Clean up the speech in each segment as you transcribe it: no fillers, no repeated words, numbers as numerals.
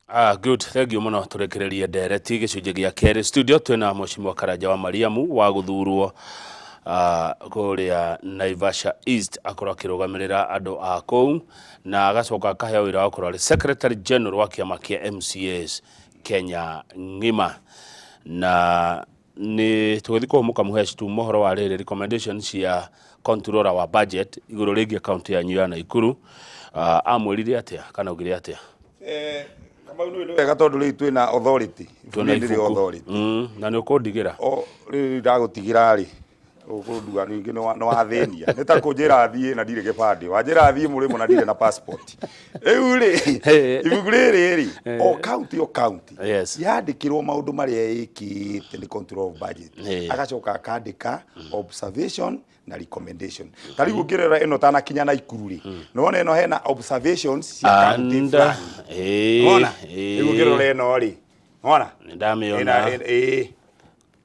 Ah, good. Thank you mũno. Tũrekererie ndereti gĩcunjĩ gĩa kerĩ. Studio twĩna Mheshimiwa Karanja wa Mariamu wa gũthurwo kũrĩa Naivasha East, akorwo akĩrũgamĩrĩra andũ a kũu na agacoka akaheo wĩra wa gũkorwo arĩ Secretary General wa kĩama kĩa MCAs Kenya ng'ima. Na nĩ tũgĩthiĩ kũhũmũka mũhesh tu mohoro wa rĩrĩ, recommendation cia controller wa budget igũrũ rĩgiĩ kaunti yanyu ya Naikuru. Amwĩrire atĩa kana augire atĩa? Kamau, nĩ wega tondũ rĩu twĩna authority. Twĩna Ibuku rĩrĩ ibuku. Authority. Na nĩ ũkũndigĩra. O rĩu ndagũtigĩra rĩ, ũkũndua ningĩ nĩ wathĩnia. Nĩ ta kũnjĩra thiĩ na ndirĩ gĩbandĩ, wanjĩra thiĩ mũrĩmo na ndirĩ na passport. Rĩu rĩ, ibuku rĩrĩ rĩ, o county, o county yandĩkĩrwo maũndũ marĩa ĩkĩte nĩ control of budget, agacoka akandĩka observation na recommendation. Ta rĩu ũngĩrora ĩno tanakinya Naikuru rĩ, nĩwona ĩno hena observations cia county And fulani. Wona rĩu ũngĩrora ĩno rĩ, wona Nĩ ndamĩona. Ĩĩ.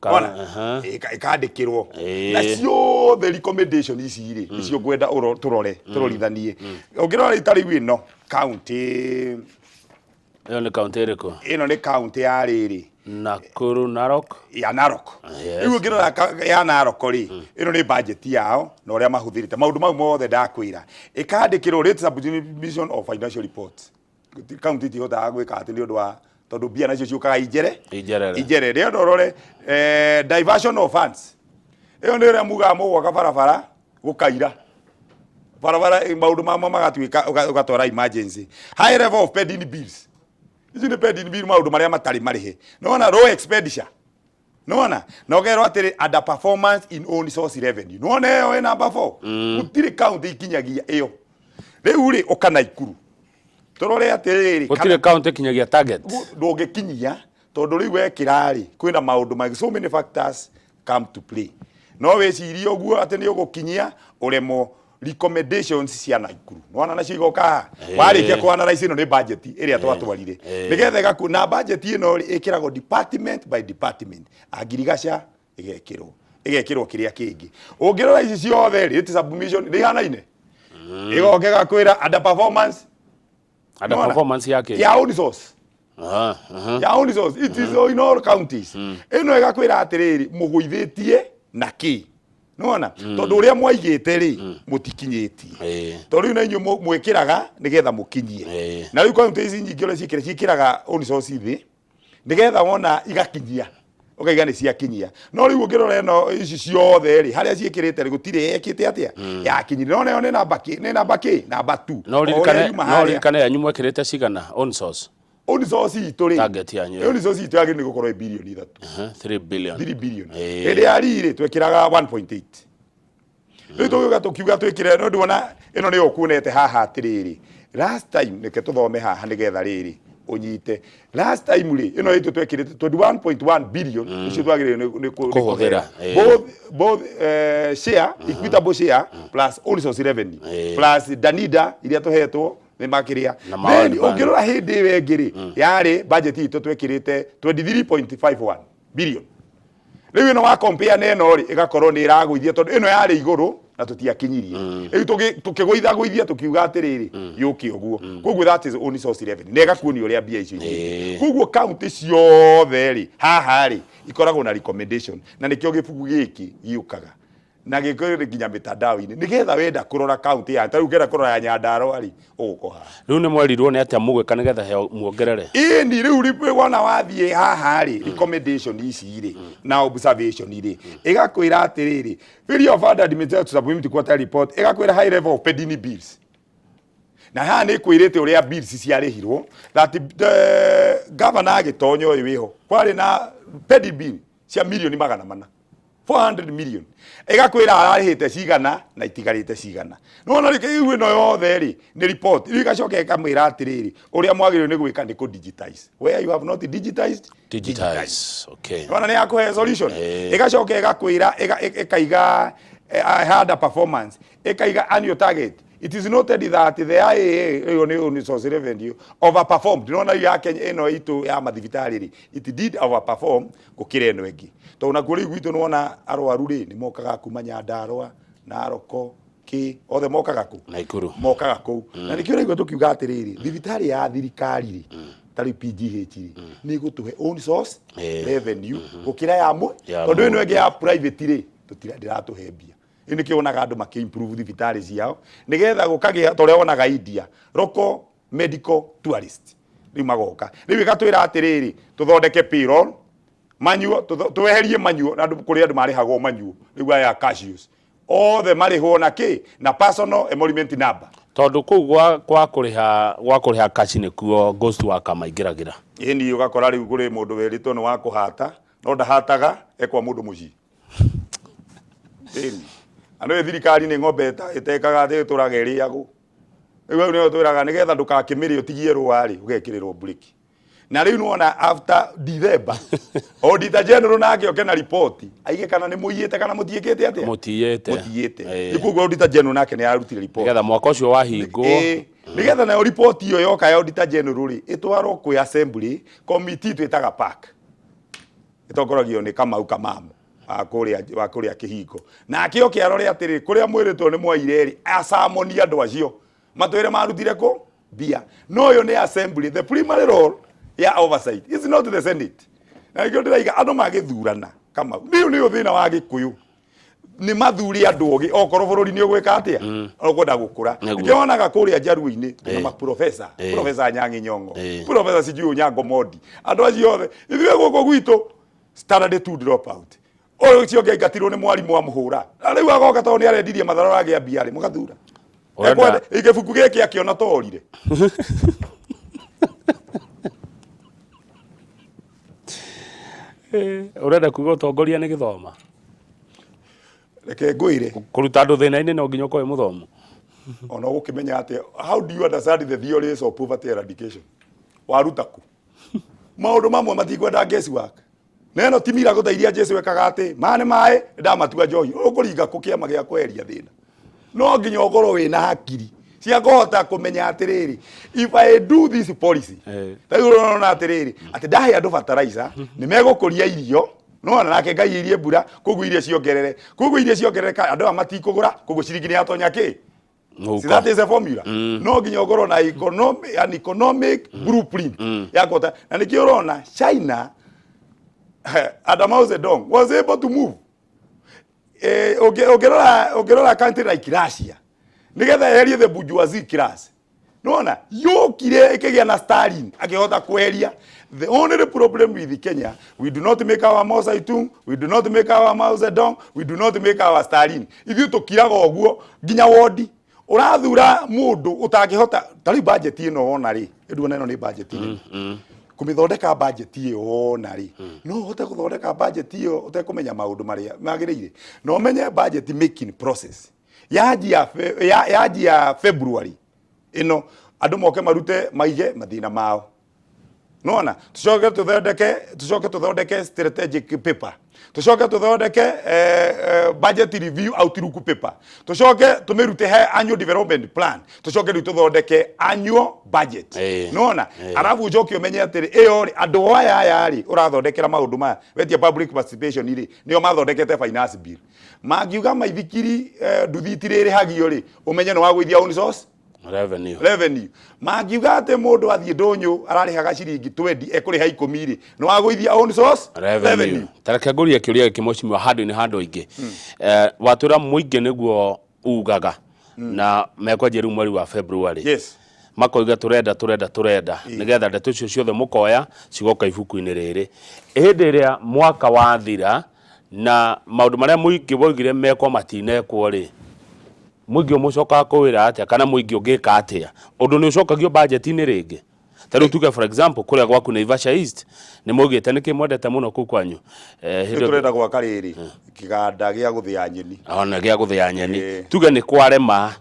Wona? Ĩkandĩkĩrwo na ciothe recommendation ici rĩ, nĩcio ngwenda tũrore, tũrorithanie. Ũngĩrora ta rĩu ĩno county. Ĩyo nĩ kaunti ĩrĩkũ? Ĩno nĩ county ya rĩrĩ. Nakuru, Narok. Ya Narok. Rĩu ũngĩrora ya Narok rĩ, ĩno nĩ budget yao na ũrĩa mahũthĩrĩte maũndũ mau mothe ndakwĩra. Ĩkandĩkĩrwo rate submission of financial reports. County itihotaga gwĩka atĩ nĩ ũndũ wa tondũ mbia nacio ciũkaga injere. Injerere. Injere. Rĩo ũrore diversion of funds. Ĩyo nĩ ũrĩa mugaga mũgwaka barabara gũkaira barabara, maũndũ mamwe magatuĩka ũgatwara emergency. High level of pending bills, ici nĩ pending bill, maũndũ marĩa matarĩ marĩhe. Nĩwona low expenditure, nĩwona na ũkerwo atĩrĩ under performance in own source revenue. Nĩwona ĩyo ĩ number 4. Gũtirĩ county ikinyagia ĩyo. Rĩu rĩ, ũka Naikuru tũrore atĩrĩrĩ. Gũtirĩ kaunti ĩkinyagia target. Ndũngĩkinyia tondũ rĩu wekĩra rĩ, kwĩna maũndũ maingĩ, so many factors come to play. No wĩcirie ũguo atĩ nĩ ũgũkinyia, ũremwo. Recommendations cia Naikuru nĩwona nacio igoka haha. Warĩkia kũ analyze, ĩno nĩ budget ĩrĩa twatwarire nĩgetha ĩgaku na budget ĩno rĩ, ĩkĩragwo department by department. Agriculture ĩgekĩrwo, ĩgekĩrwo kĩrĩa kĩngĩ. Ũngĩrora ici ciothe rĩ, rate submission nĩ ihanaine. Ĩgoka ĩgakwĩra under performance. Under Nĩwona? performance yake. Ya own source. Ya own source. It is in all counties. Ĩno ĩgakwĩra atĩrĩrĩ, mũgũithĩtie na kĩ? Nĩwona tondũ ũrĩa mwaigĩte rĩ, mũtikinyĩtie. Tondũ rĩu na inyuĩ mwĩkĩraga nĩgetha mũkinyie. Na rĩu county ici nyingĩ ũrĩa ciĩkĩra, ciĩkĩraga own source thĩ nĩgetha wona igakinyia, ũkaiga nĩ ciakinyia. No rĩu ũngĩrora ĩno, ici ciothe rĩ, harĩa ciĩkĩrĩte rĩ, gũtirĩ yekĩte atĩa yakinyire. Nona ĩyo nĩ namba kĩ? Nĩ namba kĩ? Namba 2. No ririkane, no ririkane yanyu mwekĩrĩte cigana own source? Own source itũ rĩ, Target yanyu. Own source itũ yagĩrĩire nĩ gũkorwo ĩ birioni 3. 3 billion. 3 billion. Hĩndĩ ya riri twekĩraga 1.8. Rĩu tũgĩũka tũkiuga twĩkĩre no ndĩwona ĩno nĩyo ũkuonete haha atĩrĩrĩ. Last time, reke tũthome haha nĩgetha rĩrĩ ũnyite. Last time rĩ, ĩno itũ twekĩrĩte 21.1 billion, icio twagĩrĩire nĩ Kũhũthĩra, kũheo. Both share, equitable share plus own source revenue plus Danida iria tũhetwo nĩ makĩria. Na ma World Then Bank. ũngĩrora hĩndĩ ĩyo ĩngĩ rĩ, yarĩ budget itũ twekĩrĩte 23.51 billion. Rĩu ĩno wa compare na ĩno rĩ, ĩgakorwo nĩ ĩragũithia tondũ ĩno yarĩ igũrũ na tũtiakinyirie. Rĩu tũkĩgũitha gũithia, tũkiuga atĩrĩrĩ, yũke ũguo. Koguo that is only source revenue na ĩgakuonia ũrĩa mbia icio ithiĩte. Koguo county ciothe rĩ, haha rĩ, ikoragwo na recommendation, na nĩkĩo gĩbuku gĩkĩ gĩũkaga na gĩkĩrĩ nginya mitandao-inĩ nĩgetha wenda kũrora county ya, ta rĩu ũngĩenda kũrora ya Nyandarua rĩ, ũgũka haha. Rĩu nĩ mwerirwo nĩ atĩa mũgwĩka nĩgetha heo muongerere? Ĩni rĩu wona wathiĩ haha rĩ, recommendation ici rĩ na observation rĩ, ĩgakwĩra atĩrĩrĩ, failure of fund administrator to submit quarterly report. Ĩgakwĩra high level of pending bills, na haha nĩ ĩkwĩrĩte ũrĩa bills ciarĩhirwo, that governor agĩtonya ũyũ wĩho kwarĩ na pending bill cia milioni 400, 400 million. Ĩgakwĩra ararĩhĩte cigana na itigarĩte cigana. Nĩwona rĩu ĩno yothe rĩ, nĩ report. Rĩu ĩgacoka ĩkamwĩra atĩrĩrĩ, ũrĩa mwagĩrĩirwo nĩ gwĩka nĩ kũ digitize. Where you have not digitized, Digitize, okay. Nĩwona nĩ yakũhe solution. Ĩgacoka ĩgakwĩra ĩkaiga harder performance, ĩkaiga annual target. It is noted that the IAA, ĩyo nĩ source revenue, overperformed. Nĩwona ya Kenya ĩno itũ ya mathibitarĩ rĩ, it did overperform gũkĩra ĩno ĩngĩ, tondũ nakuo rĩu gwitũ nĩwona arwaru rĩ, nĩ mokaga kuma Nyandarua, Naroko, kĩ, othe mokaga kũ? Naikuru. Mokaga kũu. Na nĩkĩo ũraigua tũkiuga atĩrĩrĩ, thibitarĩ ya thirikari rĩ, Ta rĩu PGH rĩ, nĩ ĩgũtũhe own source revenue gũkĩra ya mũ Ya tondũ ĩno mũndũ. ĩngĩ ya private rĩ, tũtira ndĩratũhe mbia. Rĩu nĩkĩo wonaga andũ makĩ improve thibitarĩ ciao nĩgetha gũkagĩa ta ũrĩa wonaga India, local medical tourist rĩu magoka. Rĩu ĩgatwĩra atĩrĩrĩ, tũthondeke payroll manual, tweherie manual na andũ, kũrĩ andũ marĩhagwo manual, rĩu aya cashews othe marĩhwo na kĩ? Na personal emolument number. Tondũ kũu gwa kũrĩha cash nĩkuo ghost worker maingĩragĩra. Ĩni, ũgakora rĩu kũrĩ mũndũ wĩrĩtwo nĩ wa kũhata no ndahataga, ekwa mũndũ mũciĩ. Ĩni, na nĩũĩ thirikari nĩ ng'ombe ĩtekaga atĩ ĩtũraga ĩrĩagwo. Rĩu hau nĩho twĩraga nĩgetha ndũgakĩmĩrĩe ũtigie rũa rĩ, ũgekĩrĩrwo breki. Na rĩu nĩwona after December, Auditor General nake oke na riboti aige kana nĩ mũiyĩte kana mũtiĩkĩte atĩa. Mũtiyĩte. Mũtiyĩte. Nĩ koguo Auditor General nake nĩ ararutire riboti nĩgetha mwaka ũcio wahingwo. Ĩĩ, nĩgetha nayo riboti ĩyo yoka ya Auditor General rĩ, ĩtwarwo kwĩ assembly committee twĩtaga PAC, ĩtongoragio nĩ Kamau Kamamu wa kũrĩa Kĩhingo, nake oke arore atĩrĩ, kũrĩa mwĩrĩtwo nĩ mwaire rĩ, acamoni andũ acio matwĩre marutire kũ mbia. No ũyũ nĩ assembly, the primary role ya oversight is not the Senate. Na nĩkĩo ndĩraiga andũ magĩthurana, Kamau, nĩũ nĩũ thĩna wa Gĩkũyũ nĩ mathuri andũ ogĩ, okorwo bũrũri nĩ ũgwĩka atĩa, ũkwenda gũkũra. Nĩkĩo wonaga kũrĩa Njaruo-inĩ na maprofesa, Profesa Anyang'i Nyong'o, Profesa sijui Onyango Mondi, andũ acio othe. Ithuĩ gũkũ gwitũ standard 2 drop out, ũyũ ũcio ũngĩ aingatirwo nĩ mwarimũ amũhũra, na rĩu agoka tondũ nĩ arendirie matharũ aragĩa mbia rĩ, mũgathura. Gĩbuku gĩkĩ akĩona torire. Ũrenda kuga ũtongoria nĩ gĩthoma? Reke ngwĩre. Kũruta andũ thĩna-inĩ no nginya ũkorwo wĩ mũthomu? Ona ũgũkĩmenya atĩa? How do you understand the theories of poverty eradication? Waruta kũ? Maũndũ mamwe matikwenda guesswork. Na ĩno ti miracle ta iria Jesu ekaga atĩ maya nĩ maĩ ndamatua njohi. Ũkũringa kũ kĩama gĩa kweheria thĩna? No nginya ũkorwo wĩna hakiri cia kũhota kũmenya atĩrĩrĩ, if I do this policy, ta rĩu ũrona atĩrĩrĩ, atĩ ndahe andũ fertilizer nĩ megũkũria irio, nona nake Ngai irie mbura, koguo irio ciongerere, koguo irio ciongerereka andũ aya matikũgũra, koguo ciringi nĩ yatonya kĩ. Mũhuko. See, that is a formula. No nginya ũkorwo na an economic blueprint ya kũhota. Na nĩkĩo ũrona China under Mao Zedong was able to move. Ũngĩrora country like Russia, nĩgetha yeherie the bourgeoisie class, nona yokire ĩkĩgĩa na Stalin akĩhota kweheria. The only problem with Kenya, we do not make our Mao Zedong, we do not make our Mao Zedong, we do not make our Stalin. Ithuĩ tũkiraga ũguo nginya wondi ũrathura mũndũ ũtangĩhota. Ta rĩu budget ĩno wona rĩ, ĩnduona ĩno nĩ budget nene kũmĩthondeka. Budget ĩyo wona rĩ, no ũhote gũthondeka budget ĩyo ũtekũmenya maũndũ marĩa magĩrĩire? Na ũmenye budget making process yanjia yanjia February ĩno, andũ moke marute maige mathĩna mao, nona tucoke tũthondeke strategic paper, tucoke tũthondeke budget review outlook paper, tucoke tũmĩrute he annual development plan, tucoke rĩu tũthondeke annual budget. Nona arabu ũcoke ũmenye atĩrĩ, ĩyo rĩ, andũ aya rĩ ũrathondekera maũndũ maya wetia public participation rĩ, nĩo mathondekete finance bill. Mangiuga maithikiri nduthi itirĩrĩhagio rĩ, ũmenye nĩ wagũithia own source revenue. Revenue. Mangiuga atĩ mũndũ athiĩ ndũnyũ ararĩhaga ciringi 20, ekũrĩha 10 rĩ, nĩ wagũithia own source revenue. Tareke ngũrie kĩũria gĩkĩ, mheshimiwa, handũ-inĩ handũ ingĩ. Watwĩra mũingĩ nĩguo ugaga na mekwanjia rĩu mweri wa February. Makoiga tũrenda, tũrenda, tũrenda, nĩgetha ndeto icio ciothe mũkoya cigoka ibuku-inĩ rĩrĩ. Hĩndĩ ĩrĩa mwaka wathira na maũndũ marĩa mũingĩ woigire mekwo matinekwo rĩ, mũingĩ ũmũcokaga kũwĩra atĩa, kana mũingĩ ũngĩka atĩa ũndũ nĩ ũcokagio budget-inĩ rĩngĩ? Ta rĩu tuge, for example, kũrĩa gwaku Naivasha East nĩ maugĩte nĩkĩ mwendete mũno kũu kwanyu? Hĩndĩ ĩyo tũrenda gwaka rĩrĩ kĩganda gĩa gũthĩa nyeni. Ona gĩa gũthĩa nyeni. Tuge nĩ kwarema,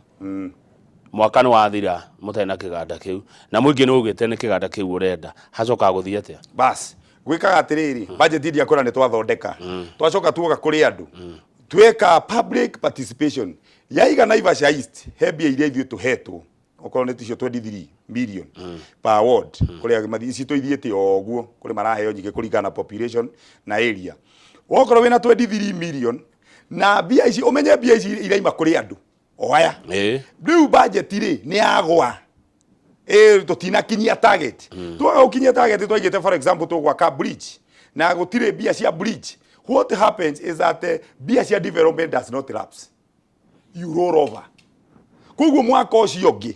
mwaka nĩ wathira mũtarĩ na kĩganda kĩu, na mũingĩ nĩ ugĩte nĩ kĩganda kĩu ũrenda, hacokaga gũthiĩ atĩa? Bas, gwĩkaga atĩrĩrĩ, budget iria kwĩra nĩ twathondeka, twacoka tuoka kũrĩ andũ, tweka public participation yaiga Naivasha East he mbia iria ithuĩ tũhetwo, okorwo nĩ ticio 23 million per ward, kũrĩa ici tũithiĩte o ũguo, kũrĩ maraheo nyingĩ kũringana na population na area. Wokorwo wĩna 23 million na mbia ici, ũmenye mbia ici iraima kũrĩ andũ o aya. Rĩu budget rĩ nĩ yagwa. Ĩ tũtinakinyia target. Twaga gũkinyia target, twaigĩte, for example, tũgwaka bridge na gũtirĩ mbia cia bridge, what happens is that mbia cia development does not lapse, you roll over. Koguo mwaka ũcio ũngĩ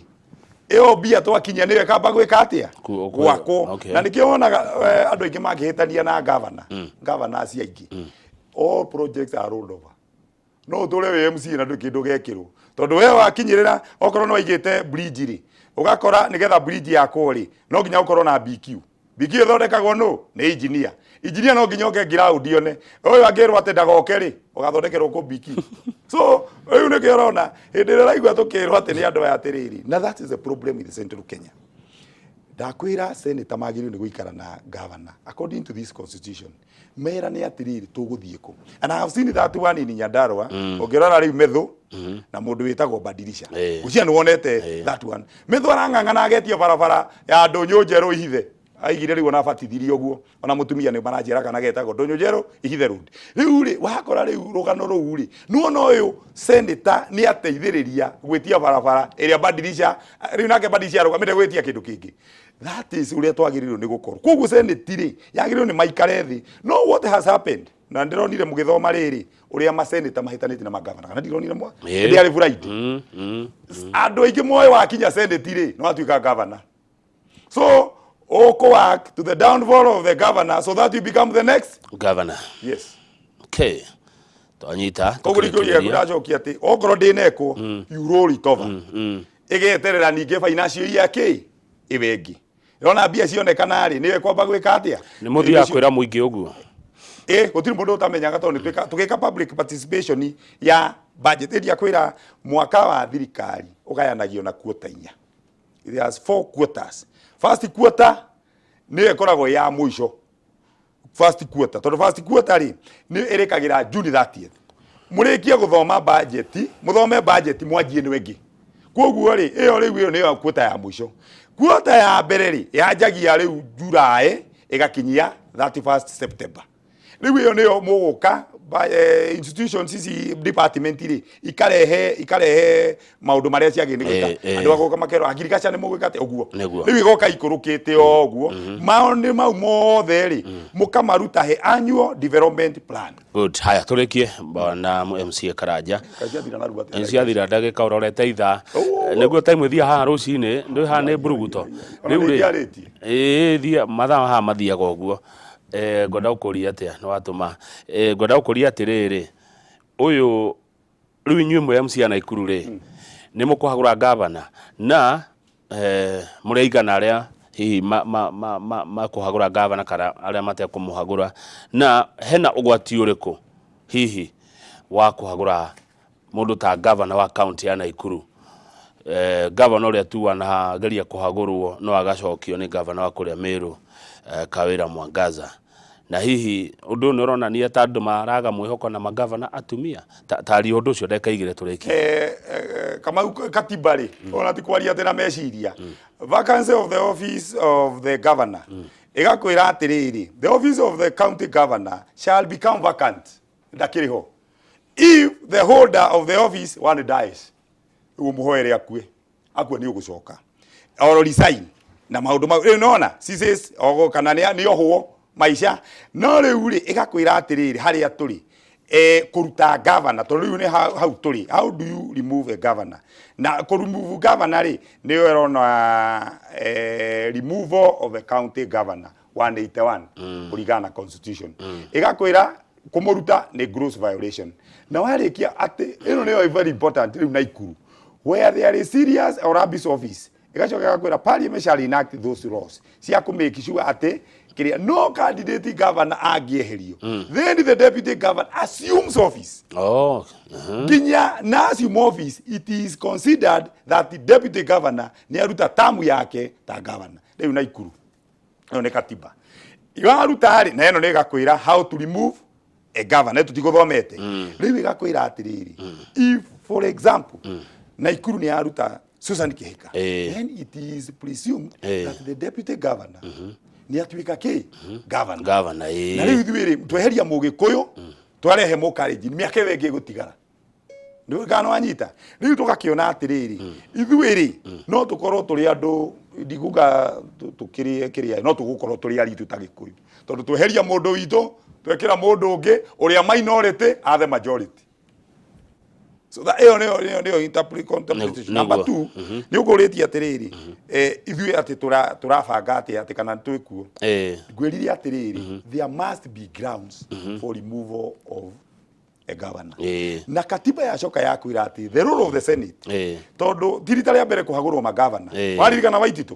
ĩyo mbia twakinyia nĩyo ĩkamba gwĩka atĩa? Gwakwo. Na nĩkĩo wonaga andũ aingĩ mangĩhĩtania na gavana, gavana acio aingĩ, all projects are rolled over. No ũtũre wĩ MCA na ndũrĩ kĩndũ gekĩrwo, tondũ we wakinyĩrĩra, okorwo nĩ waigĩte bridge rĩ, ũgakora nĩgetha bridge yakwo rĩ, no nginya ũkorwo na BQ. BQ ĩthondekagwo nũ? Nĩ engineer. Engineer no nginya oke ground one. Ũyũ angĩrwo atĩ ndagoke rĩ, ũgathondekerwo kũ BQ? So rĩu nĩkĩo ũrona hĩndĩ ĩrĩa ũraigua tũkĩrwo atĩ nĩ andũ aya atĩrĩrĩ, na that is the problem with Central Kenya. Ndakwĩra, senator magĩrĩirwo nĩ gũikara na governor according to this constitution, merane atĩrĩrĩ, tũgũthiĩ kũ? And I have seen that one in Nyandarua. Ũngĩrora rĩu Methu na mũndũ wĩtagwo Badilisha, ũcio nĩ wonete that one. Methu arang'ang'ana agetia barabara ya Ndũnyũ Njerũ Ihithe, aigire rĩu ona abatithirie ũguo, ona mũtumia nĩ maranjĩra kana getagwo Ndũnyũ Njerũ Ihithe Road. Rĩu rĩ, wakora rĩu rũgano rũu rĩ, nĩwona ũyũ senator nĩ ateithĩrĩria gwĩtia barabara ĩrĩa Badilisha rĩu, nake Badilisha arũgamĩte gwĩtia kĩndũ kĩngĩ. That is ũrĩa twagĩrĩirwo nĩ gũkorwo. Koguo senate rĩ, yagĩrĩirwo nĩ maikare thĩ. No what has happened, na ndĩronire mũgĩthoma rĩrĩ ũrĩa maseneta mahĩtanĩtie na magavana, kana ndironire mwa hĩndĩ yarĩ Friday, andũ aingĩ moĩ wakinya senate rĩ, no watuĩka governor, so ũkũ work to the downfall of the governor so that you become the next governor. Yes. Okay, twanyita. Koguo nĩkĩo gĩaku Tũkĩrĩkĩrĩria. Ndacokia atĩ okorwo ndĩnekwo, you roll it over, ĩgeterera ningĩ financial year kĩ ĩwe ĩngĩ ĩrona mbia cionekana rĩ, nĩyo ĩkwamba gwĩka atĩa? Nĩ mũthiaga kwĩra mũingĩ ũguo? Ĩ, gũtirĩ mũndũ ũtamenyaga, tondũ nĩ tũgĩka public participation ya budget. Ĩndia kwĩra mwaka wa thirikari ũgayanagio na quarter inya. It has four quarters. First quarter nĩyo ĩkoragwo ya mũico, first quarter, tondũ first quarter rĩ, nĩ ĩrĩkagĩra June 30th. Mũrĩkie gũthoma budget, mũthome budget, mwanjie ĩno ĩngĩ. Koguo rĩ, ĩyo rĩu, ĩyo nĩyo quarter ya mũico. Quarter ya mbere rĩ, yanjagia rĩu July ĩgakinyia 31st September. Rĩu ĩyo nĩyo mũgũka institutions ici, department rĩ, ikarehe maũndũ marĩa ciagĩrĩire nĩ gwĩka. Andũ agoka makerwo agriculture nĩ mũgwĩka atĩa ũguo. Rĩu igoka ikũrũkĩte o ũguo. Maũndũ mau mothe rĩ, mũkamaruta he annual development plan. Good. Haya, tũrĩkie na MCA Karanja. Kaciathira narua atĩa? Ciathira ndagĩka ũrorete ithaa. Oh. Nĩguo time ĩthiaga haha rũcinĩ, ndũĩ haha nĩ mburuguto. Ona Rĩu rĩ, nĩngiarĩtie. Ĩĩ, thiĩ mathaa haha mathiaga ũguo. Ngwenda gũkũria atĩa nĩ watũma. Ngwenda gũkũria atĩrĩrĩ, ũyũ rĩu inyuĩ mwĩ MCA Naikuru rĩ, nĩ mũkũhagũra gavana na mũrĩ aigana arĩa hihi makũhagũra gavana kana arĩa matekũmũhagũra, na hena ũgwati ũrĩkũ hihi wa kũhagũra mũndũ ta gavana wa kaunti ya Naikuru? Gavana ũrĩa tu wanageria kũhagũrwo no agacokio nĩ gavana wa kũrĩa Meru, Kawĩra Mwangaza. Na hihi ũndũ ũyũ nĩ ũronania ta andũ maraga mwĩhoko na magavana atumia? Taria ũndũ ũcio ndagĩka igĩrĩ tũrĩkie. Kamau, katiba rĩ, ona ti kwaria atĩ na meciria. Vacancy of the office of the governor, ĩgakwĩra atĩrĩrĩ, the office of the county governor shall become vacant, ndakĩrĩ ho, if the holder of the office one dies, ũguo mũhoere akue, akue nĩ ũgũcoka, or resign na maũndũ mau. Rĩu nona ceases ogo kana nĩ ohwo maica. No rĩu rĩ, ĩgakwĩra atĩrĩrĩ, harĩa tũrĩ kũruta governor, tondũ rĩu nĩ hau tũrĩ, how do you remove a governor? Na kũ remove governor rĩ, nĩyo ĩrona removal of a county governor 181 kũringana na constitution. Ĩgakwĩra kũmũruta nĩ gross violation, na warĩkia atĩ ĩno nĩyo very important rĩu Naikuru, where there is serious or abuse office. Ĩgacoka ĩgakwĩra parliament shall enact those laws cia kũ make sure atĩ kĩrĩa no candidate governor angĩeherio, then the deputy governor assumes office nginya na assume office. It is considered that the deputy governor nĩ aruta tamu yake ta governor. Rĩu Naikuru ĩyo nĩ katiba waruta rĩ, na ĩno nĩ ĩgakwĩra how to remove a governor, tũtigũthomete. Rĩu ĩgakwĩra atĩrĩrĩ, if, for example, Naikuru nĩ yaruta Susan Kihika, then it is presumed that the deputy governor nĩ atuĩka kĩ? Governor. Gavana, Na ĩĩ. rĩu ithuĩ rĩ, tweheria Mũgĩkũyũ, twarehe Mũkalenjin, mĩaka ĩyo ĩngĩ ĩgũtigara kana wanyita. Rĩu tũgakĩona atĩrĩrĩ, ithuĩ rĩ, no tũkorwo tũrĩ andũ Ndikuga tũkĩrĩe kĩrĩa, no tũgũkorwo tũrĩ aritũ ta Gĩkũyũ, tondũ tweheria mũndũ witũ twekĩra mũndũ ũngĩ ũrĩa minority are the majority. So that ĩyo nĩyo interpretation. Number 2, nĩ ũkũrĩtie atĩrĩrĩ, ithuĩ atĩ tũrabanga atĩa atĩ kana twĩkuo. Ngwĩrire atĩrĩrĩ, there must be grounds for removal of a governor. Na katiba yacoka yakwĩra atĩ the role of the Senate, tondũ ti rita rĩa mbere kũhagũrwo magavana. Waririkana Waititũ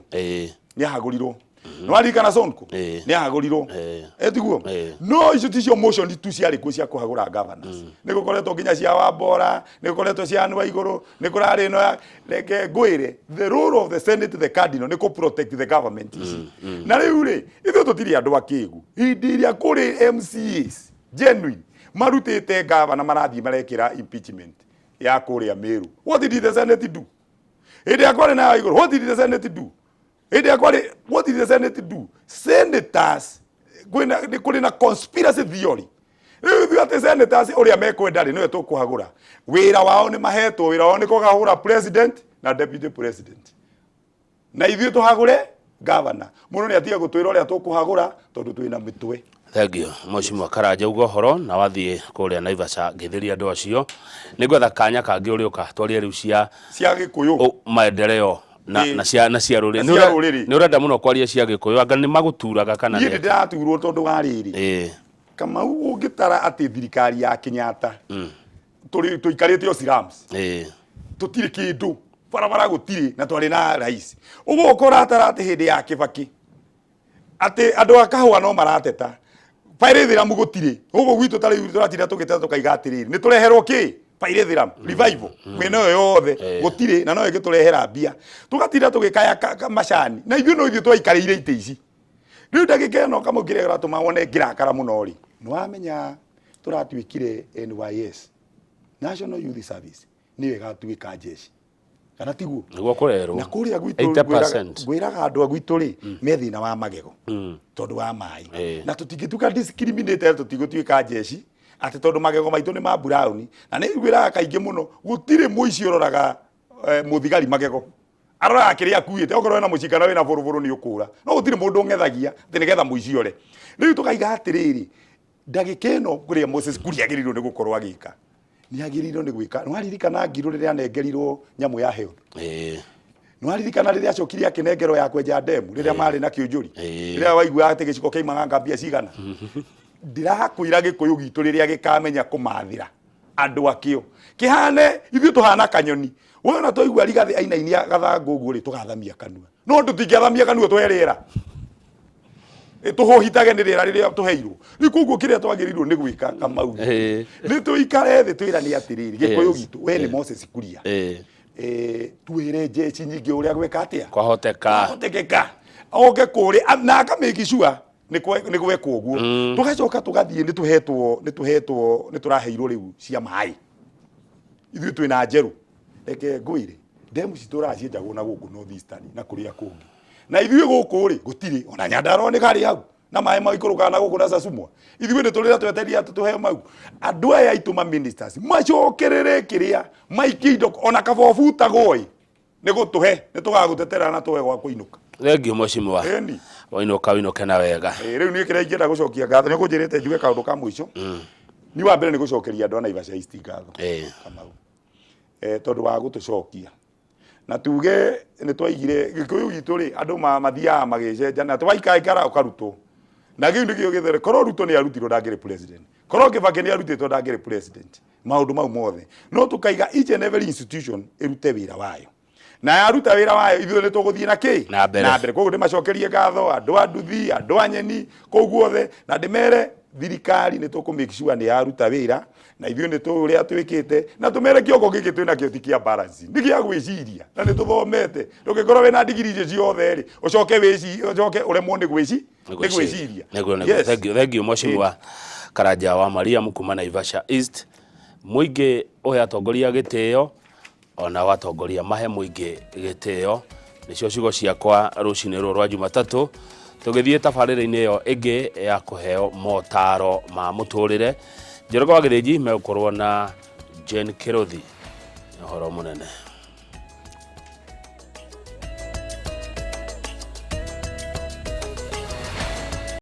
nĩ ahagũrirwo, nĩ waririkana Sonko nĩ ahagũrirwo, etiguo? No icio ticio motion tu ciarĩ kuo cia kũhagũra governors. Nĩ gũkoretwo nginya cia Wambora, nĩ gũkoretwo cia Anne Waigũrũ, nĩ kũrarĩ ĩno ya reke ngwĩre, the role of the Senate, the cardinal, nĩ kũ protect the government ici. Na rĩu rĩ, ithuĩ tũtirĩ andũ akĩgu. Hĩndĩ ĩrĩa kũrĩ MCAs genuine marutĩte gavana, marathiĩ marekĩra impeachment ya kũrĩa Meru, what did the Senate do? Hĩndĩ ya kwarĩ na igũrũ, what did the Senate do? Hĩndĩ ya kwarĩ, what did the Senate do? Senators, kwĩna nĩ kũrĩ na conspiracy theory rĩu. Ithuĩ atĩ senators ũrĩa mekwenda rĩ, nĩwe tũkũhagũra. Wĩra wao nĩ mahetwo, wĩra wao nĩ kũhagũra president na deputy president, na ithuĩ tũhagũre governor. Mũndũ nĩ atige gũtwĩra ũrĩa tũkũhagũra, tondũ twĩna mĩtwe. Thank you, Mheshimiwa Karanja. Uga ũhoro na wathiĩ kũrĩa Naivasha, ngĩthĩria andũ acio. Nĩ ngwetha kanya kangĩ ũrĩũka twarie rĩu cia cia Gĩkũyũ maendeleo na, na cia rũrĩrĩ. Na cia rũrĩrĩ. Nĩ ũrenda mũno kwaria cia Gĩkũyũ, anga nĩ magũturaga kana niĩ nĩ ndĩraturwo tondũ wa rĩrĩ. Kamau, ũngĩtara atĩ thirikari ya Kenyatta tũrĩ tũikarĩte o slums, tũtirĩ kĩndũ, barabara gũtirĩ, na twarĩ na rais. Ũguo ũkora atĩ hĩndĩ ya Kĩbakĩ atĩ andũ a kahũa no marateta pyrethrum gũtirĩ gũkũ gwitũ. Ta rĩu tũratinda tũgĩteta tũkaiga atĩrĩrĩ, nĩ tũreherwo kĩ pyrethrum revival mĩena ĩyo yothe gũtirĩ, na no ĩgĩtũrehera mbia. Tũgatinda tũgĩkaya macani, na ithuĩ no ithuĩ twaikarĩire itĩ ici. Rĩu ndagĩka ĩno, kamau, kĩrĩa kĩratũma wone ngĩrakara mũno rĩ, nĩ wamenya tũratuĩkire NYS, National Youth Service, nĩyo ĩgatuĩka jeshi, kana tiguo? Nĩguo kũrerwo. Na kũrĩa gwitũ 80%. Ngwĩraga andũ a gwitũ rĩ, me thĩna wa magego tondũ wa maĩ. Na tũtingĩtuĩka discriminated, tũtigũtuĩka jeshi atĩ tondũ magego maitũ nĩ ma brown. Na nĩ ngwĩraga kaingĩ mũno, gũtirĩ mũici ũroraga mũthigari magego, aroraga kĩrĩa akuĩte. Okorwo wĩna mũcinga na wĩna bũrũbũrũ, nĩ ũkũra, no gũtirĩ mũndũ ũng'ethagia atĩ nĩgetha mũici ore. Rĩu tũkaiga atĩrĩrĩ, ndagĩka ĩno kũrĩa Moses Kuria agĩrĩirwo nĩ gũkorwo agĩka, nĩ agĩrĩirwo nĩ gwĩka. Nĩ waririkana Ngirũ rĩrĩa anengerirwo nyamũ ya health? Nĩ waririkana rĩrĩa acokire akĩnengerwo ya kwenja ndemu rĩrĩa marĩ na kĩũnjũri? Rĩrĩa waiguaga atĩ gĩciko kĩaimaga mbia cigana? Ndĩrakwĩra, Gĩkũyũ gitũ rĩrĩa gĩkamenya kũmathĩra andũ akĩo kĩhane ithuĩ tũhana kanyoni, wona twaigua Rigathĩ ainainia gathangũ ũguo rĩ, tũgathamia kanua. No tũtingĩathamia kanua tũhe rĩera, tũhũhitage nĩ rĩera rĩrĩa tũheirwo. Rĩu koguo kĩrĩa twagĩrĩirwo nĩ gwĩka, Kamau, nĩ tũikare thĩ twĩrane atĩrĩrĩ, Gĩkũyũ gitũ, we nĩ Moses Kuria, twĩre jeshi nyingĩ ũrĩa gwĩka atĩa. Kwahoteka. Kwahotekeka oke kũrĩ na akamake sure nĩ gwekwo ũguo. Tũgacoka tũgathiĩ, nĩ tũhetwo nĩ tũraheirwo rĩu cia maĩ. Ithuĩ twĩna njerũ. Reke ngwĩre, ndemu citũraga cienjagwo na gũkũ North Eastern na kũrĩa kũngĩ, na ithuĩ gũkũ rĩ gũtirĩ. Ona Nyandarua nĩ karĩ hau na maĩ maikũrũkaga na gũkũ na Sasumwa. Ithuĩ nĩ tũrĩra tweteria atĩ tũheo mau. Andũ aya aitũ ma ministers macokerere kĩrĩa maikie indo, ona kaba ũbutagwo ĩ, nĩ gũtũhe nĩ tũgagũtetera na tũhe gwa kũinũka. Thank you, Mheshimiwa. Ĩni. Wainũka ũinũke na wega. Rĩu niĩ kĩrĩa ingĩenda gũcokia ngatho, nĩ kũnjĩrĩte njuge kaũndũ ka mũico. Ni wa mbere nĩ gũcokeria andũ a Naivasha East ngatho, Kamau, tondũ wa gũtũcokia na tuge nĩ twaigire Gĩkũyũ gitũ rĩ, andũ mathiaga magĩcenjana na twaikaikara ũkarutwo, na kĩu nĩkĩo gĩthere. Korwo Ruto nĩ arutirwo, ndangĩrĩ president. Korwo Kĩbakĩ nĩ arutĩtwo, ndangĩrĩ president. Maũndũ mau mothe no tũkaiga each and every institution ĩrute wĩra wayo, na yaruta wĩra wayo, ithuĩ nĩ tũgũthiĩ na kĩ? Na mbere. Na mbere. Koguo ndĩmacokerie ngatho andũ a nduthi, andũ a nyeni kũu guothe, na ndĩmere thirikari nĩ tũkũ make sure nĩ yaruta wĩra, na ithuĩ nĩ tũĩ ũrĩa twĩkĩte, na tũmere kĩongo gĩkĩ twĩ nakĩo ti kĩa balance, nĩ gĩa gwĩciria, na nĩ tũthomete. Ndũngĩkorwo wĩna ndigiri icio ciothe rĩ, ũcoke wĩci ũcoke ũremwo nĩ gwĩciria. Nĩguo. Yes. Thank you, thank you, Mheshimiwa Karanja wa Mariam kuma Naivasha East. Mũingĩ ũhe atongoria gĩtĩo, ona atongoria mahe mũingĩ gĩtĩo. Nĩcio ciugo ciakwa rũcinĩ rũrũ rwa Jumatatũ, tũgĩthiĩ tabarĩra-inĩ ĩyo ĩngĩ ya kũheo motaro ma mũtũrĩre. Njoroge wa Gĩthĩnji megũkorwo na Jane Kĩrũthi. Ũhoro mũnene.